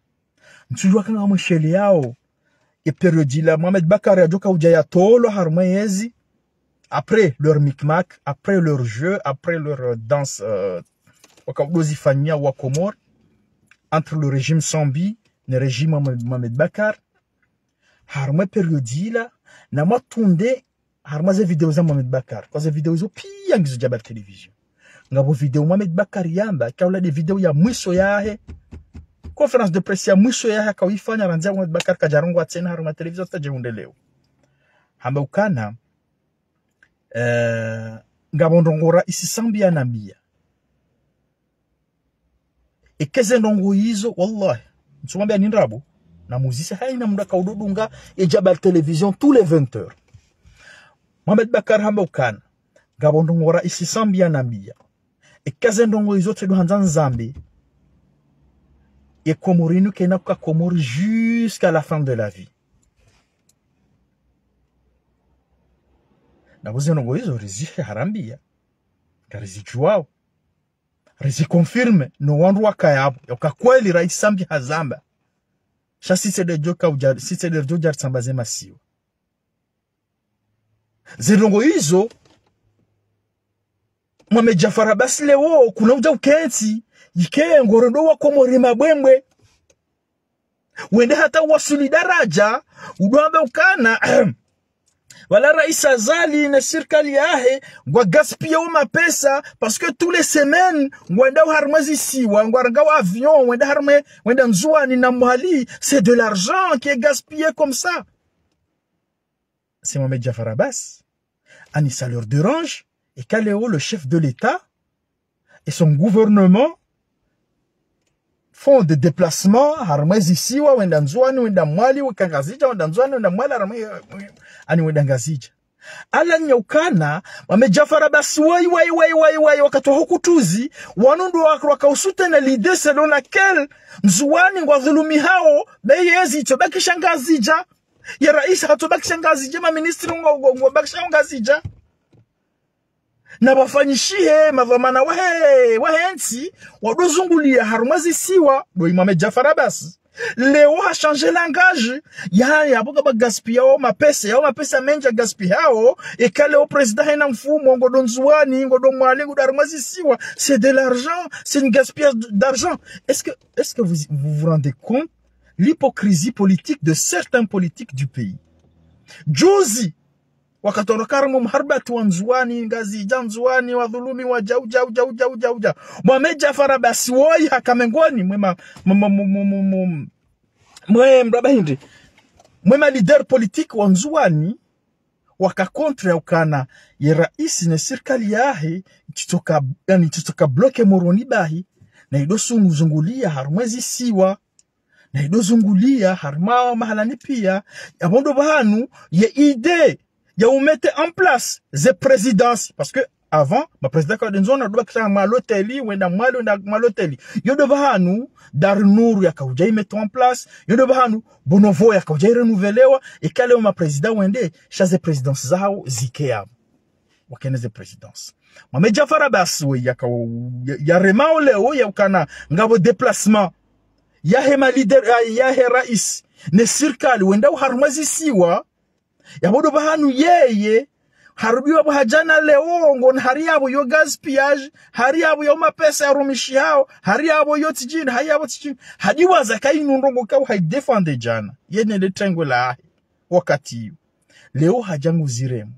Ntsudjuwa eka ngamwishiliyao e période ila Mohamed Bacar yadjoka udja yatolwa harumwa yezi. Après leur micmac, après leur jeu, après leur, euh, danse, euh, waka udo zifanya wa Comores, entre le régime Sambi ne régime Mohamed, Mohamed Bacar. Harumwa e période ila, namwatunde harumwa ze video za Mohamed Bacar. Kwa ze video izo piya ngizo Jabal Télévision. Ngapvo video Mohamed Bacar yamba, ika ula nde video ya mwiso yahe. Conférence de presse ya mwiso yahe, aka uyifanya randzi Mohamed Bacar kadjarongowa tsena harumwa télévision hata dje undelewo. Hamba ukana, eh, ngapvo ndrongo raisi Sambi yanambiya. Eka ze ndrongo izo, wallahi, ntsumwambiya ni ndrabo, namuzise hayina mndru aka udo dunga e Jabal Télévision tous les vingt heures. Mohamed Bacar hamba ukana, ngapvo ndrongo raisi Sambi yanambiya. Eka ze ndrongo izo tsi ndo handza nizambe, e Comores inu kayina uka Comores jusqu'à la fin de la vie. Napvo ze ndrongo izo rizihe harambiya, ngarizidjuwao. Riziconfirme, no wandru wakaya pvo, ya uka kweli raisi Sambi hazamba. Sha sisi nde ridjoka udja, sisi nde ridjo udja ritsamba ze masiwa. Ze ndrongo izo, Mohamed Jafar Abbas leo, kuna udja ukentsi, yike ngorendo wa Komori mabwembwe. Wende hata wasuli daraja, udo wamba ukana, wala raisi Azali ne sirikali yahe, ngwa gaspiller o mapesa, parce que tous les semaines, ngwendao harumwa zisiwa, ngwarengao avion, wenda harumwa, wenda Ndzuwani na Mwali, c'est de l'argent qui est gaspillé comme ça. C'est Mohamed Jafar Abbas. Ani ça leur dérange, eka leo le chef de l'État et son gouvernement font des déplacements, harumwa zisiwa, wenda Ndzuwani, wenda Mwali, weka Ngazidja, wenda Ndzuwani, wenda Mwali, harumwa, ani wenda Ngazidja. Ala nyaukana, Mohamed Jafar Abbas, wayi, wayi, wayi, wayi, wayi, wakati wa hukutruzi, wanu ndo waka, waka usoutenir l'idée selon laquelle Ndzuwani ngwadhulumihao, be yezi itsobakisha Ngazidja. Ye raisi hatsobakisha Ngazidja, maministri ngo, ngo, ngobakisha Ngazidja. Na wafanyishihe, madhwamana wahe, wahe ntsi, wado zunguliya harumwa zisiwa, ndo Mohamed Jafar Abbas. Leo ha changer langage, ya, ya boka ba gaspiller o mapesa, ya o mapesa mendji ya gaspillé hao, eka leo président hayina mfumo, ngodo Ndzuwani, ngodo Mwali, ngodo harumwa zisiwa. C'est de l'argent, c'est une gaspillage d'argent. Est-ce que, est-ce que vous, vous vous rendez compte l'hypocrisie politique de certains politiques du pays ? Juzi, wakati wanu waka harumwa mharibati wa Ndzuwani, Ngazidja, Ndzuwani, wadhulumiwa, jau, jau, jau, jau, jau, jau. Mohamed Jafar Abbas woyi haka mengoni mwe ma, mwe ma, mwe, mwe, mwe, mwe, mwe mraba hindri. Mwe ma leader politique wa Ndzuwani, waka contre ya ukana ye raisi ne sirikali yahe, tsitsoka, yani, tsitsoka bloquer Moroni bahi, na ido sunu zunguliya harumwa zisiwa. Na ido zunguliya harumwa mahalani piya, ya pvo ndo pvahanu ye idée ya u mettre en place ze présidence. Parce que avant, ma président ka wende Ndzuwani, ndo bakisha mwa l'hôtel, wenda Mwali, wenda mwa l'hôtel. Yo ndo pvahanu Dar Nour yaka udja i mettre en place, yo ndo pvahanu Bonovo yaka udja i renouveléwa, eka leo ma président wende, sha ze présidence zawo zike yapvo. Wakene ze présidence. Mohamed Jafar Abbas we yaka, ya, ya rema o leo ya ukana ngapvo déplacement yahe ma leader, ya, yahe raisi ne sirikali wendao harumwa zisiwa, ya pvo ndo pvahanu yeye, harudi wa pvo hadja na leo ngo, na hari yapvo yo gaspillage, hari yapvo yo mapesa yarumishihao, hari yapvo yo tsi djindri, hari yapvo tsi djindri. Hadi waza ka inu ndrongo ka u hayi défendre djana, ye ne le tengwe lahe, wakati iyo. Leo hadja ngu ziremo.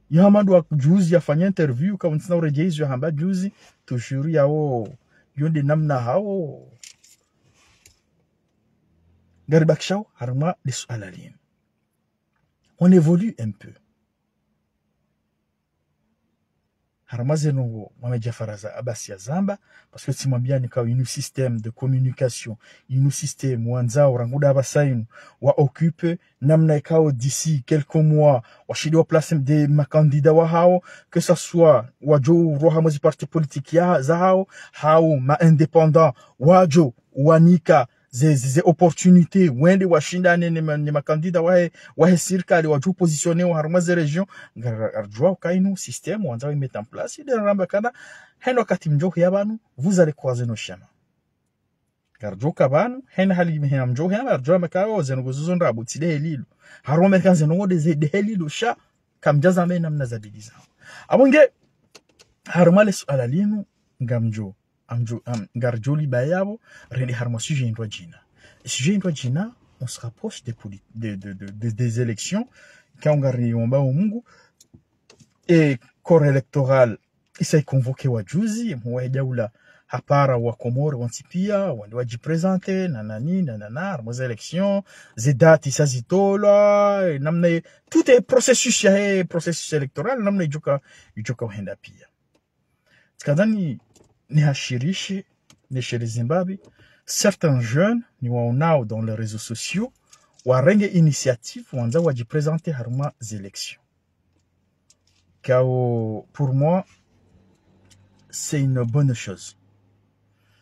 Ye hama ndo wa juzi yafanya interview, ka untsina uredjeyi izo yahamba juzi, toujours yawo, yo nde namna hawo. Ngaribakishao harumwa le suala linu. On évolue un peu. Harumwa ze ndrongoo Mohamed Djaffar Abasi yazamba, parce que tsimwambiani ikao inu système de communication, inu système wandzao rangu nda pvasa inu, wa occupe namna ikao d'ici quelques mois, washinde wa placer des ma candidats wahao, que ça soit wadjo uroha mwa zi partis politiques ya, zahao, hau ma indépendants, wadjo wanika ze, ze, ze opportunités, wende washindane ne ma, ne ma candidats wahe, wahe sirikali, wadjo positionner wa harumwa ze régions, nga, ngaridjuao uka inu système wandzao i mettre en place, nde ramba kana, heno wakati mdjo huya pvanu, vous allez croiser nos chemins. Ngaridjo uka pvanu, hena hali mhe mdjo huya, ngaridjo amba ikao, zinu nguzo zo ndrabo, tsi nde heli lilo. Harumwa Amerika zinu ngo nde ze, nde heli lilo, sha, kamdjazamba namna zabidi zao. Apvo nge, harumwa le suala linu, ngamdjo, amdjo, am, ngaridjo liba yapvo, rende harumwa sujet ndrwadjina. Sujet ndrwadjina, on se rapproche des poli-, de, de, de, de, des élections, ikao ngariomba o Mungu, e corps électoral, isa i convoqué wa juzi, mhuu wahe daula hapara wa Komori wontsi pia, wende wa jiprésenter, na nani, na nana, harumwa ze élections, ze dates isa zitolwa, e, namna ye, tout e processus yahe, processus électoral, namna idjoka, idjoka uhenda pia. Tsikandza ni, nihashirishe, nisheleze mbapvi, certains jeunes, niwaonao dans les réseaux sociaux, warenge initiative, wandza wa jiprésenter harumwa ze élections. Ikao, pour moi, c'est une bonne chose.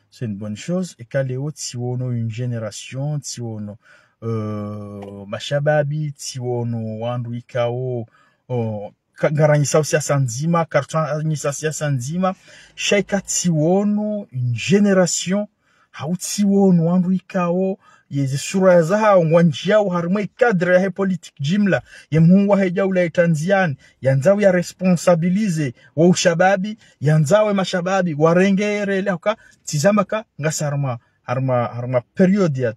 C'est une bonne chose. Eka leo tsiono une génération, tsiono, euh, mashababi, tsiono wandru ikao, oh, ka-, ngaranyisao siasa ndzima, karitsanyisa siasa ndzima, sha eka tsiono une génération, hau tsiono wandru ikao, ye ze sura zahao ngwandjiao harumwa i cadre yahe politique jimla, ye mhuu wahe daula ye tandziani, yandzao ya responsabiliser wo ushababi, yandzao e mashababi, warenge relais, hauka, tsizamba ka, ngasi harumwa, harumwa, harumwa période ya,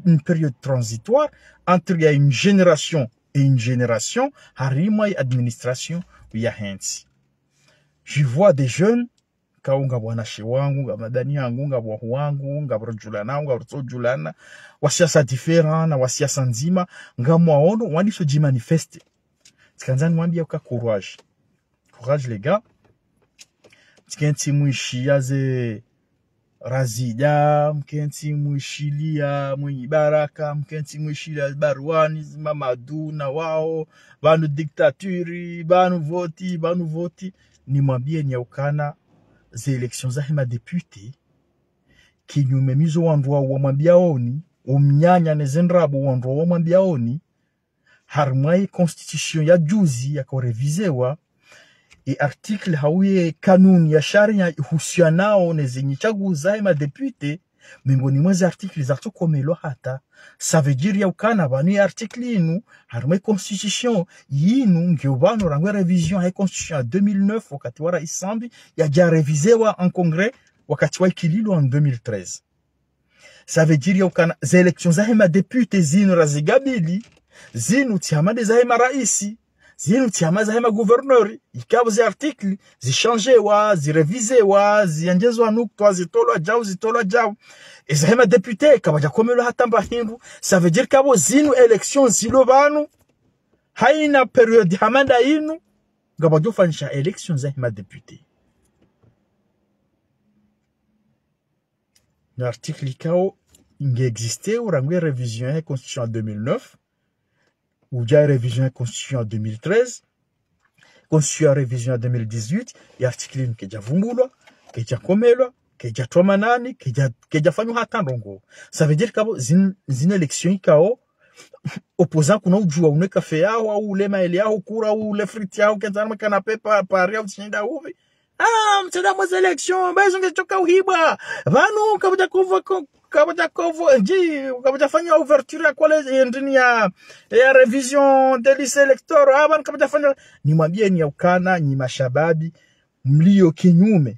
une période transitoire entre ya une génération et une génération, harumwa i administration yahe ntsi. Je vois des jeunes, ikao ngapvo wanashe wangu, ngapvo madani yangu, ngapvo wahuu wangu, ngapvo ridjulana, ngapvo ritsodjulana, wa siasa différents, na wa siasa ndzima, ngamwaono, wandiso jimanifester. Tsikandza nimwambie uka courage. Courage les gars. Tsikentsi mwishiya ze Razida, mkentsi mwishilia Mwinyi Baraka, mkentsi mwishilia Barwani, Mamadu, na wao, pvanu dictature, pvanu voti, pvanu voti. Nimwambieni ya ukana, ze élections zahe ma députés, kinyume mizo wandru wa, wamwambiaoni, o mnyanya ne ze ndrabo wandru wa wamwambiaoni, harumwa i constitution ya juzi yako révisewa, i article hau ye kanuni ya sharia ihusianao ne ze nyitsaguzi zahe ma députés, miongoni mwa ze article zatsokomelwa hata. Ça veut dire ya ukana pvanu i article inu, harumwa i constitution inu, ngiyo pvanu rangu e révision ya constitution ya deux mille neuf, wakati wa Rais Sambi, yadja révisewa en congrès, wakati wa ikililwa en deux mille treize. Ça veut dire ya ukana, ze élections zahe ma députés zinu razigabili, zinu tsi hama nde zahe ma raisi, zinu tsi hama zahe ma gouverneurs, ikapvo ze articles zishanjewa, zirevisewa, ziendjezwa nukta, zitolwa djau, zitolwa djau. E zahe ma députés, kapvadjakomelwa hata mba hindru, ça veut dire ikapvo zinu élections zilo pvanu, haina période hama nda inu, ngapvadjofanyisha élections zahe ma députés. No article ikao nge existé, o rangu e révision ya constitution ya deux mille neuf, udja révision ya constitution ya deux mille treize, constitution ya révision ya deux mille dix-huit, i article inu kaidjavumbulwa, kaidjakomelwa, kaidjatolwa manani, kaidja, kaidjafanywa hata ndrongoo. Ça veut dire ikapvo zin, zin élections ikao, opposant kuna udjua unwe café yaho, au ule maele yaho, kura, au ule frite yaho, kentsi harumwa canapé pa, pare, au tsinda uvi. Ah, mtsenda mwa ze élections, ba izo ngazidjoka uhibwa. Pvanu, kapvadja convo-, kapvadja convo-, nji, kapvadjafanywa ouverture ya collège, ya ndrini ya, ya révision des listes électoraux. Ah, pvanu kapvadjafanywa. Nimwambieni ya ukana, nyi mashababi, mlio kinyume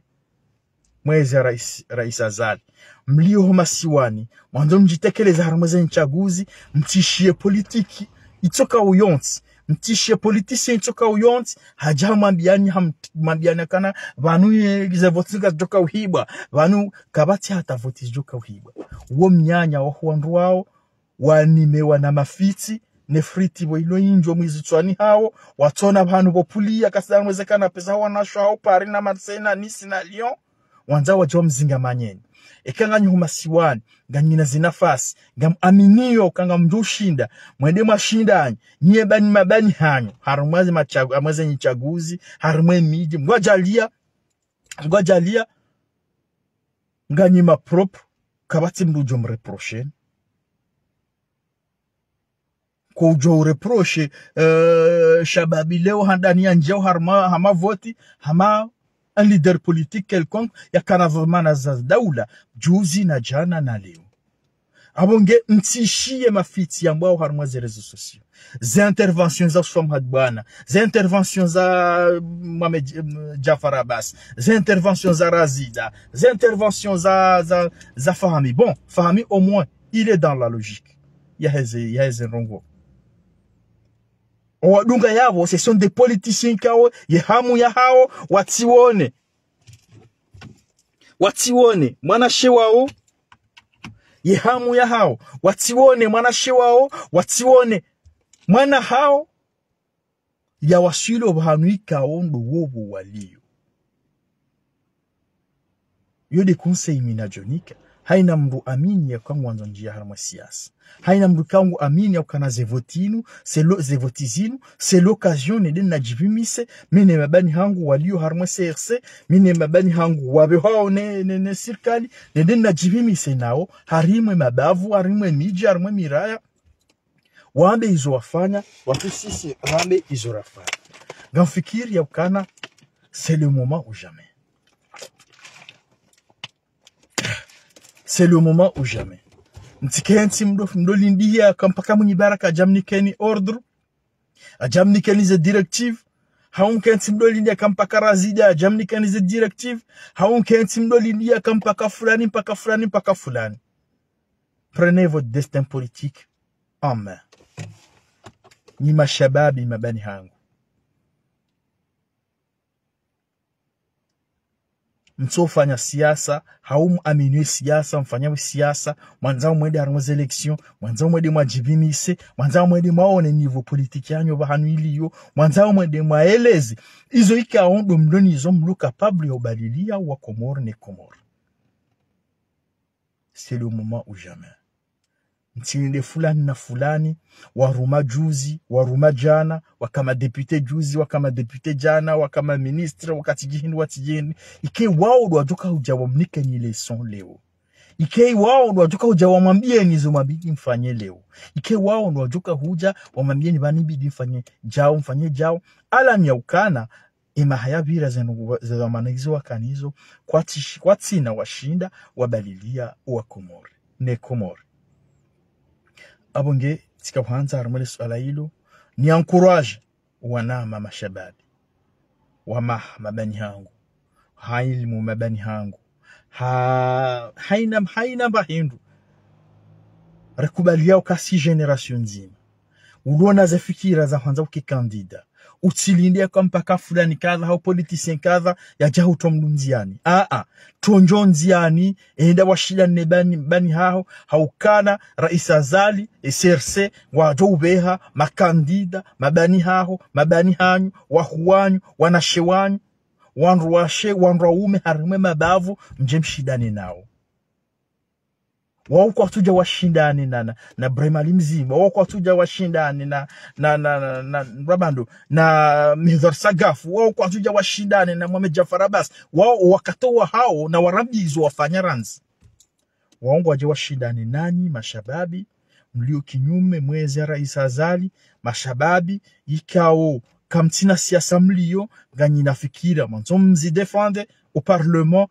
mwa ezi ya Rais, Rais Azali. Mlio ho masiwani, mwandzo mdjitekeleza harumwa ze ntsaguzi, mtsishiye politiki itsoka uyontsi, mtsishiye politicien itsoka uyontsi, hadja hamwambiani, ham-, mwambiani ukana, pvanu ye, ze voti ngazidjoka uhibwa, pvanu kapvatsi hata voti zidjoka uhibwa. Wo mnyanya waho wandru wao, wanimewa na mafitsi, ne friti pvo ilo indjo mwizi tswani hawo, watsona pvanu pvo pulia, kasi harumwa ze kanape za wanasho hawo, Paris na Marseille na Nice na Lyon, wandza wadje wamzinga manyeni. Eka nganyi huma siwani, nganyina zinafasi, ngam aminio uka ngamdjo ushinda, mwende mwashinda nyi, nyi ebani mabani hanyu, harumwa ze matshagu-, harumwa ze nyitsaguzi, harumwa emidji, mngwadjalia, mngwadjalia, nganyi ma propre, kapvatsi mndru udjo mreprocher. Ko udjo ureprocher, euh, Shababi leo handani ya ndjeo harumwa, hama voti, hama un leader politique quelconque, yakana dhwamana za daula, juzi na djana na leo. Apvo nge mtsishiye mafitsi yambwao harumwa ze réseaux sociaux. Ze intervention za Uswa Mhadibwana, ze intervention za Mohamed, euh, Djaffar Abbas, ze intervention za Razida, ze intervention za, za, za Fahami. Bon, Fahami au moins, il est dans la logique. Yaheze, yaheze ndrongoo. Owadunga yapvo, ce sont des politiciens ikao, ye hamu yahawo, watsiwone. Watsiwone, mwanashe wawo, ye hamu yahawo, watsiwone, mwanashe wawo, watsiwone, mwana hawo, yawaswili opvahanu ikao ndo wopvo walio. Yo nde conseil mi nadjo nika. Haina mndru amini yauka ngwandzo ndjia harumwa siasa. Haina mndru kangu amini yaukana ze voti inu, c'est lo-, ze voti zinu, c'est l'occasion nende nadjipvimise, mi ne mabani hangu walio harumwa C R C, mi ne mabani hangu wapvehwao ne, ne, ne sirikali, nende nadjipvimise nao, harumwa emabavu, harumwa emidji, harumwa emiraya, wambe izo wafanya, wapvisise, wambe izo rafanya. Ngamfikiri yaukana, c'est le moment ou jamais. C'est le moment ou jamais. Mtsikentsi mdo, mdo lindiya ka mpaka Mwinyi Baraka adje amnikeni ordre, adje amnikeni ze directive. Hau nkentsi mdo lindiya ka mpaka Razida adje amnikeni ze directive. Hau nkentsi mdo lindiya ka mpaka fulani, mpaka fulani, mpaka fulani. Prenez votre destin politique en main. Nyi mashababi mabani hangu. Mtsofanya siasa, hau muamini siasa, mfanya siasa, mwandzao mwende harumwa ze élection, mwandzao mwende mwadjipvimise, mwandzao mwende mwaone niveau politique yanyu pvahanu iliyo, mwandzao mwende mwaeleze izo ikao ndo mlo nizo mlo capable ya ubalilia wa Komori ne Komori. C'est le moment ou jamais. Mtsilinde fulani na fulani, waruma juzi, waruma djana, waka ma député juzi, waka ma député djana, waka ma ministre, wakati djihindi, wakati djihindi. Ike wao ndo wadjoka hudja wamnikeni leçon leo. Ike wao ndo wadjoka hudja wamwambieni zo mwabidi mfanye leo. Ike wao ndo wadjoka hudja wamwambieni pvanu ibidi mfanye djao, mfanye djao. Ala ni yaukana, ema haya pvira zenu, ze dhwamana izo wakana izo, kwatsi-, kwatsina washinda wabalilia wa Komori ne Komori. Apvo nge tsika hwandza harumwa le suala ilo, ni encourage wanama mashababi, wamaha mabani hangu, ha ilimu mabani hangu, ha, haina, haina mba hindru. Rikubaliao kasi génération ndzima. Uliona ze fikira za hwandza uke candidat. Utsilinde ka mpaka fulani kadha, hau politicien kadha, yadja hutowa mndru ndziani. Aa, tondjo ndziani, enda washindane bani, bani haho, haukana, Rais Azali, e C R C, ngwadjo upveha, makandida, mabani haho, mabani hanyu, wahu wanyu, wanashe wanyu, wandru washe, wandru waume, harumwa emabavu, mdje mshindane nao. Wao kwatsudja washindane na, na, na Ibrahim Ali Mzimba. Wao kwatsudja washindane na, na, na, na, na, Rabando, na Mihidhar Sagaf. Wao kwatsudja washindane na Mohamed Djaffar Abbas. Wao wakatowa hao na warambizo wafanya randzi. Wao ngwadje washindane nanyi, mashababi, mlio kinyume mwezi ya Rais Azali, mashababi, ikao, kamtsina siasa mlio, nganyina fikira, mwandzo mzi défendre au Parlement,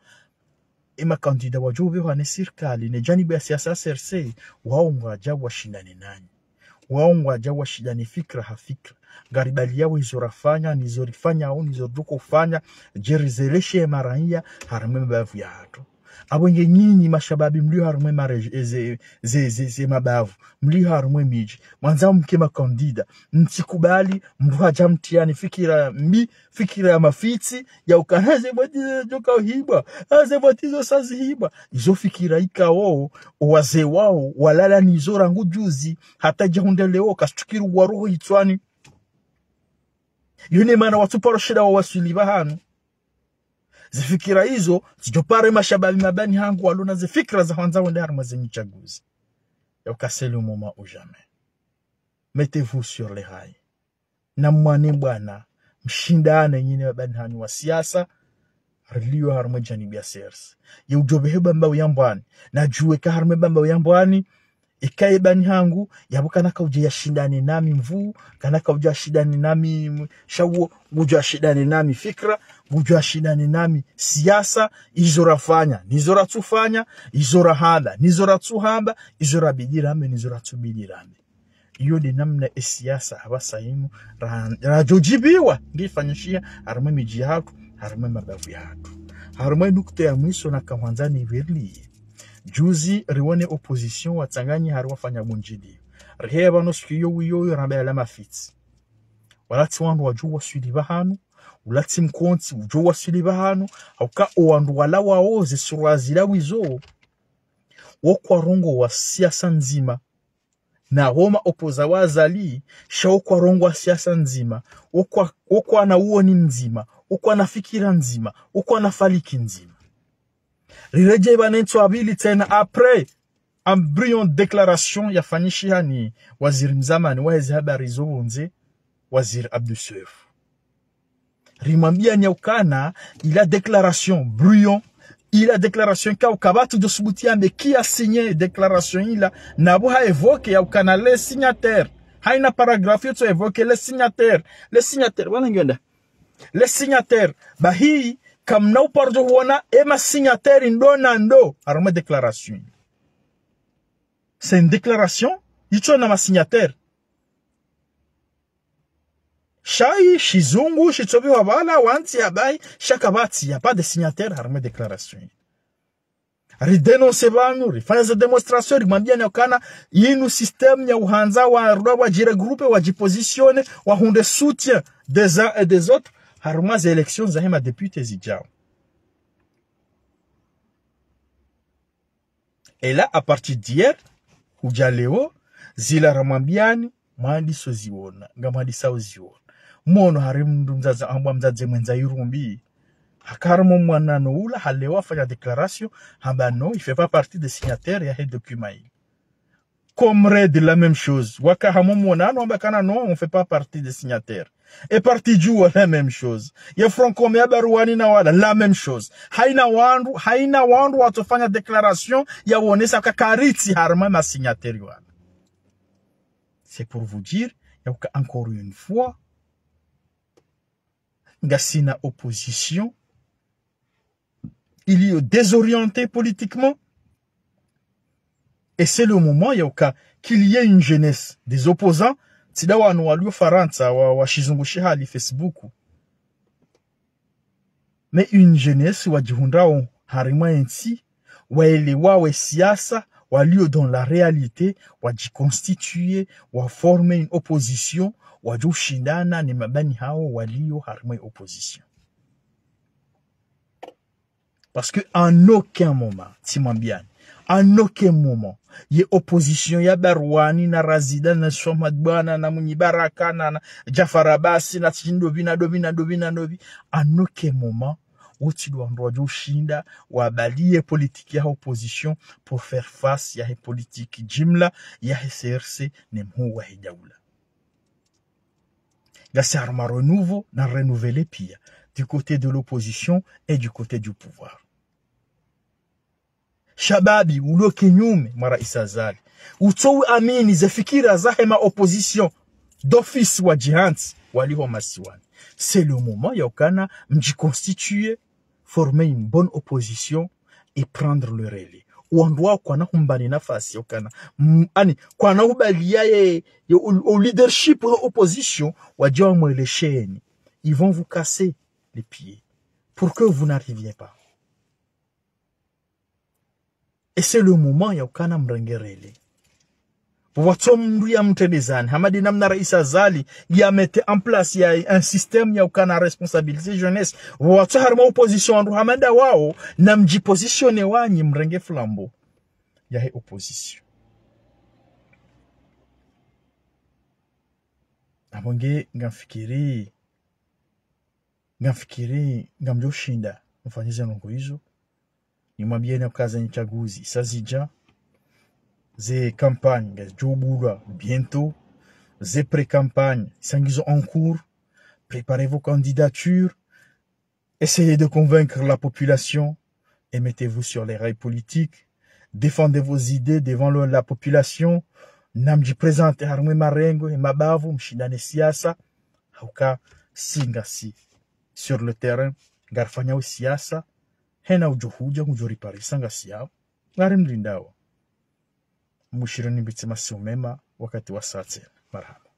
ema candidat wadjo upvehwa ne sirikali, ne janibu ya siasa ya C R C, wao ngwadja washindane nanyi. Wao ngwadja washindane fikira ha fikira. Ngaribaliao izo rafanya, nizo rifanyao, nizo ridjoko ufanya, djeri zeleshe emaraiya, harumwa emabavu yahatru. Apvo nge nyinyi mashababi mlio harumwa e mareji, e ze, ze, ze, ze mabavu, mlio harumwa e midji, mwandzao mke makandida, mtsikubali mndru hadja mtriani fikira mbi, fikira ya mafitsi, ya ukana ze voti zo djoka uhibwa, a ze voti zo sa zihibwa. Izo fikira ikao, o wazee wao, walala nizo rangu juzi, hata djahundre leo, kasitukiri wa roho hitswani. Yo nde mana watsuparo shinda wawaswili pvahanu. Ze fikira izo, zidjo pare mashababi mabani hangu walona ze fikira za hwandza wende harumwa ze nyitsaguzi. Ya uka c'est le moment ou jamais. Mettez-vous sur les rails. Na mwane bwana, mshindane nyinyi mabani hanyu wa siasa, rilio harumwa e janibu ya CRC. Ye udjo pvehe bamba uyambwani, na djuwe ka harumwa e bamba uyambwani, ikaye bani hangu, yapvo kana kaudja yashindane nami mvu, kana kaudja yashindane nami m-, shawo, ngudjo yashindane nami fikira, ngudjo yashindane nami siasa, izo rafanya, nizo ratsufanya, izo rahamba, nizo ratsuhamba, izo rabidi rambe, nizo ratsubidi rambe. Iyo nde namna e siasa apvasa inu ra-, radjo djibiwa, nge ifanyishiha harumwa e midji yahatru, harumwa e mabavu yahatru. Harumwa e nukta ya mwiso naka hwandza nipvirilie. Juzi riwone opposition watsanganyi hari wafanya bundjiliyo. Riheya pvanu siku iyo wiyo rambe yala mafitsi. Wala tsi wandru wadjo waswili pvahanu, wala tsi mkontsi udjo waswili pvahanu, hauka o wandru wala wao ze surwa zila wizo, wo kwarongowa siasa ndzima. Na wo ma opposants wa Azali, sha wo kwarongowa siasa ndzima, wo kwa, wo kwana uoni mdzima, wo kwana fikira ndzima, wo kwana faliki ndzima. Riredjei pvanu ntsu ya pvili tsena après, en brillant déclaration yafanyishiha ni waziri mzamani wahe ze habari zo pvondze, waziri Abdou Soef. Rimwambiani ya ukana, ila déclaration, brillant, ila déclaration ka uka pvatsu djo subuti yambe qui a signé déclaration ila, na pvo ha évoqué ya ukana les signataires. Haina paragraphe yotso évoqué les signataires. Les signataires, wana ngwenda. Les signataires. Bahi, kamna uparo djo huona, e ma signataires ndo na ndo. Harumwa e déclaration. C'est une déclaration, itso na ma signataires. Sha i shizungu shitsopviwa pvala wantsi ya bahi, sha kapvatsi, y a pas de signataire harumwa e déclaration. Ridénonce pvanu, rifanya za démonstration, rimwambiani ya ukana, inu système ya uhandza wa rudwa wadjiregroupe, wadjipositionne, wahundre soutien des uns et des autres, harumwa ze élections zahe ma députés zidjao. Et là, à partir d'hier, hudja leo, zila ramwambiani, mwandiso ziona, ngamwandisao ziona. Mwono hari mndru mdzadze, hambwa mdzadze mwendza irumbi. Haka harumwa mwanano ula, halewa hafanya déclaration, hamba non, il fait pas partie des signataires yahe document yi. Comrade, la même chose. Waka harumwa mwanano, hamba kana non, on fait pas partie des signataires. E parti Juwa, la même chose. Ye Front Commun ya Barwani na wala, la même chose. Haina wandru, haina wandru watsofanya déclaration ya wonesa ka karitsi harumwa e ma signataires wala. C'est pour vous dire, ya uka encore une fois, ngasina opposition iliyo désorientée politiquement. Et c'est le moment, ya uka, qu'il y ait une jeunesse, des opposants, tsi nda wanu walio Farantsa, wa, wa shizungu shihali Facebook. Mais une jeunesse, wadjihundrao harumwa entsi, waelewao e siasa, walio dans la réalité, wadjiconstituer, waformer une opposition, wadjo shindana ne mabani hao walio harumwa e opposition. Parce que en aucun moment, tsimwambiani, en aucun moment, ye opposition ya Barwani na Razida na Swamad Bwana na Mwinyi Baraka na, na Djafar Abasi na tsi ndopvi na ndopvi na ndopvi na ndopvi, en aucun moment, wotsi ndo wandru wadjo shinda wabaliye politique ya opposition pour faire face yahe politique jimla yahe CRC ne mhuu wahe daula. Ngasi harumwa renouveau na renouvelé pia, du côté de l'opposition et du côté du pouvoir. Shababi, ulio kinyume mwa Raisi Azali, utso uamini ze fikira zahe ma opposition d'office wadjihantsi walio masiwani. C'est le moment ya ukana mdjiconstituer, former une bonne opposition et prendre le relais. Wandru wao kwana humbani nafasi ya ukana, mm, ani, kwana hubaliya ye, ye u, u leadership wa opposition, wadje wamwelesheni. Ils vont vous casser les pieds pour que vous n'arriviez pas. Et c'est le moment ya ukana mrenge relais. Pvo watso mndru ya mtrendezani, hama de namna Raisi Azali ya mettre en place ya un système ya ukana responsabiliser jeunesse. Pvo watso harumwa opposition wandru hama de wao, namdji positionner wanyi mrenge flambeau yahe opposition. Apvo nge ngamfikiri, ngamfikiri ngamdjo shinda mfanye ze ndrongoo izo. Nimwambiyeni uka ze ntsaguzi sa zidja, ze campagne ngazidjo bulwa bientôt, ze pré-campagne sa ngizo en cours. Préparez vos candidatures, essayez de convaincre la population et mettez-vous sur les rails politiques. Défendez vos idées devant le, la population. Namdji présenter harumwa ye marengo, ye mabavu, mshindane siasa. Hauka si ngasi sur le terrain, ngarifanyao siasa. Hena udjo hudja, ngudjo riparisa ngasi yao. Ngarimlindao. Mwishirini mbitsi masihu mema, wakati wa saa tsena. Marahaba.